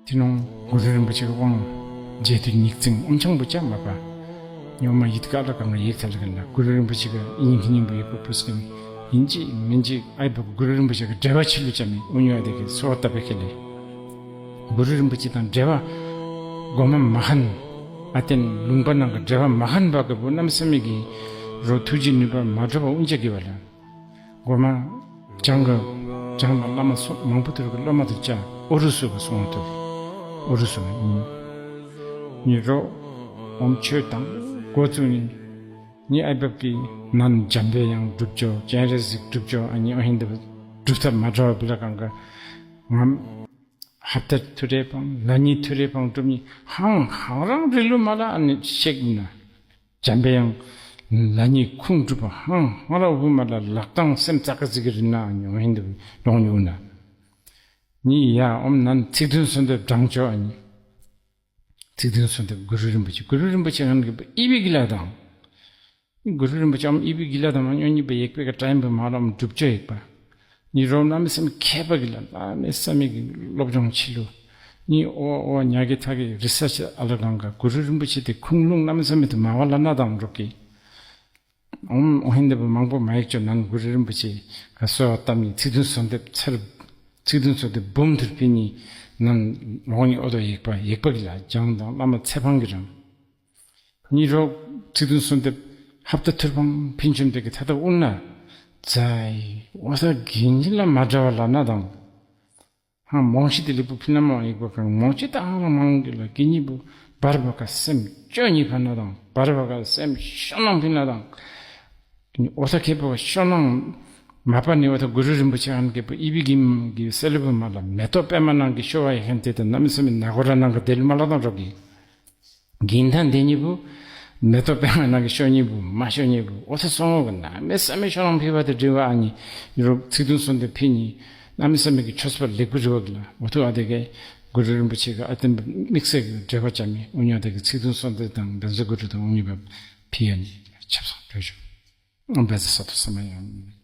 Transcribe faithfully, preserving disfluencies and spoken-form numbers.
ཏེ་ནཱ་གུ་རུ་རིན་པོ་ཆེ་གི་དབང་མཇལ་ཏེ་ཉིག་ཙིང་ཨོམ་ཆང་བུ་ཅ་མ་པ་ཉོ་མ་ཡིད་ཀ་ལ་གང་ག་ཡེག་ཐལ་ག་ན་གུ་རུ་རིན་པོ་ཆེ་གི་ཨིན་ཁི་ཉིམ་བུ་ཡེག་པ་པུས་ཀིན་ཨིན་ཅི་མིན་ཅི་ཨའི་བ་གུ་རུ་རིན་པོ་ཆེ་གི་འབྲེལ་བ་ཆི་ལུ་ཅ་མི་ཨུ་ཉོ་ཨ་དེ་གི་སོ་བ་ཏ་པེ་ཁེ་ལེ། གུ་རུ་རིན་པོ་ཆེ་དང་འབྲེལ་བ་གོ་མ་མ་ཧན་ཨ་ཏེན་ལུང་པ་ནང་གི་འབྲེལ་བ་མ་ཧན་བ་གི་བུ་གནམ་མེད་ས་མེད་ཀྱི་རོ་ཐུགས་རྗེ་ནུས་པ་མ་འདྲ་བ་ཨུན་ཅ་གི་བ་ལ། གོ་མ་བྱང་གི་བྱང་ལ་བླ་མ་སོ་མང་པོ་ཐུར་གི་སློབ་མ་ཐུར་ཅ་ཨོ་རུ་སུ་གི་སོང་ཐུར་ཨོ་རུ་སུ་ཨིན། ནི་རོ་ཨོམ་ཆོས་དང་འགོ་བཙུགས་ནི་ནི་ཨའི་བ་གི་ནཱན་འཇམ་པའི་དབྱངས་སྒྲུབ་ཅོ་སྤྱན་རས་གཟིགས་སྒྲུབ་ཅོ་ཨ་ནི་ཨོ་ཧིན་དུ་སྒྲུབ་ཐབས་མ་འདྲ་བ་བི་ལ་གང་ག་ངམ་ཧབ་ཏ་ཐུར་རེ་ཕང་ལ་ནི་ཐུར་རེ་ཕང་སྒྲུབ་ནི་ཧང་ཧང་རང་རི་ལུ་མ་ལ་ཨ་ནི་ཤེག་ན། འཇམ་པའི་དབྱངས་ལ་ནི་ཁུངས་གྲུབ་པ་ཧང་ཧང་ར་བུ་མ་ལ་ལག་དང་སེམས་ཙག་ག་ཟིག་གི་རིན་ན་ཉོ་ཧིན་དུ་ལོང་ཉུ་ན། ནི་ཡ་ཨོམ་ནཱན་ཚིག་བདུན་གསོལ་འདེབས་བགྲང་ཅོ་ཨ་ནི། ཚིག་བདུན་གསོལ་འདེབས་གུ་རུ་རིན་པོ་ཆེ་གུ་རུ་རིན་པོ་ཆེ་ཨན་གི་ཨི་བི་གི་ལ་དང་། གུ་རུ་རིན་པོ་ཆེ་ཨོམ་ཨི་བི་གི་ལ་དང་མ་ཉོ་ཉི་བ་ཡེག་པེ་ག་ཏྲའིམ་བུ་མ་ལ་ཨོམ་སྒྲུབ་ཅོ་ཡེག་པ། ནི་རོ་གནམ་མེད་ས་མེད་མཁས་པ་གི་ལ་གནམ་མེད་ས་མེད་ཀྱི་སློབ་སྦྱོང་ཆི་ལུ། ནི་ཨོ་ཨོ་ཉ་གི་ཐ་གི་རི་སར་ཆི་ཨ་ལ་གང་ག་གུ་རུ་རིན་པོ་ཆེ་དེ་ཁུངས་ལུང་གནམ་མེད་ས་མེད་དུ་མ་བ་ལ་ན་དང་འགྲོ་གི། ཨོམ་ཨོ་ཧིན་དེ་བུ་མང་པོ་མ་ཡེག་ཅོ་ནཱན་གུ་རུ་རིན་པོ་ཆེ་ག་སོ་བ་ཏམ་ནི་ཚིག་བདུན་གསོལ་འདེབས་ཚར་ཚིག་བདུན་གསོལ་འདེབས་འབུམ་ཐུར་ཕི་ནི་ནཱན་ལོང་ནི་ཨོ་དོ་ཡེག་པ་ཡེག་པ་གི་ལ་བྱང་དང་བླ་མ་ཚེ་ཕང་གི་རང་། ནི་རོ་ཚིག་བདུན་གསོལ་འདེབས་ཧབ་ཏ་ཐུར་ཕང་ཕིན་ཆུམ་དེ་གི་ཐ་ད་ཨུ་ན་ཛའི་ཨོ་ད་གིན་ཇི་ལ་མ་འདྲ་བ་ལ་ན་དང་། ཧང་མོང་ཤི་དེ་ལི་བུ་ཕི་ན་མ་ཡེག་པ་གང་མོང་ཤི་ད་ཧང་ར་མང་གི་ལ་གི་ནི་བུ་བར་བ་ག་སེམས་ཅོ་ནི་ཕ་ན་དང་བར་བ་ག་སེམས་ཤོ་ནང་ཕི་ན་དང་། ཨོ་ད་ཁེ་བུ་ཤོ་ནང་མ་པ་ནི་ཨོ་ད་གུ་རུ་རིན་པོ་ཆེ་ཨན་ཁེ་བུ་ཨི་བི་གིམ་གི་སེ་ལུ་བུ་མ་ལ་མེ་ཏོག་པད་མ་ནང་གི་ཤོ་བ་ཡེག་ཁན་དེ་ད་གནམ་མེད་ས་མེད་ན་གོ་ར་ནང་གི་དེ་ལུ་མ་ལ་དང་རོག་གི། གིན་ཐང་དེ་ཉི་བུ་མེ་ཏོག་པད་མ་ནང་གི་ཤོ་ཉི་བུ་མ་ཤོ་ཉི་བུ་ཨོ་ཐ་སོང་ངོ་གི་གནམ་མེད་ས་མེད་ཤོ་ནང་ཕི་བ་དེ་དྲི་བ་ཨ་ནི་ཡུ་རོབ་ཚིག་བདུན་གསོལ་འདེབས་ཕི་ནི་གནམ་མེད་ས་མེད་ཀྱི་ཆོས་པ་ལེགས་པོ་རི་བ་གི་ལ་ཨོ་ཐུ་ཨ་དེ་གེ་གུ་རུ་རིན་པོ་ཆེ་གི་ཨ་ཏེན་པ་དམིགས་བསལ་གྱི་འབྲེལ་བ་ཅ་མི་ཨུ་ཉོ་དེ་གི་ཚིག་བདུན་གསོལ་འདེབས་དང་བཛྲ་གུ་རུ་དང་ཨུ་ཉོ་བ་ཕི་ཨ་ནི་ཆབ་སང་འབྲེལ་བ་ཅ་མི་ཨོ་བཛྲ་ས་ཏོ་ས་མ་ཡ།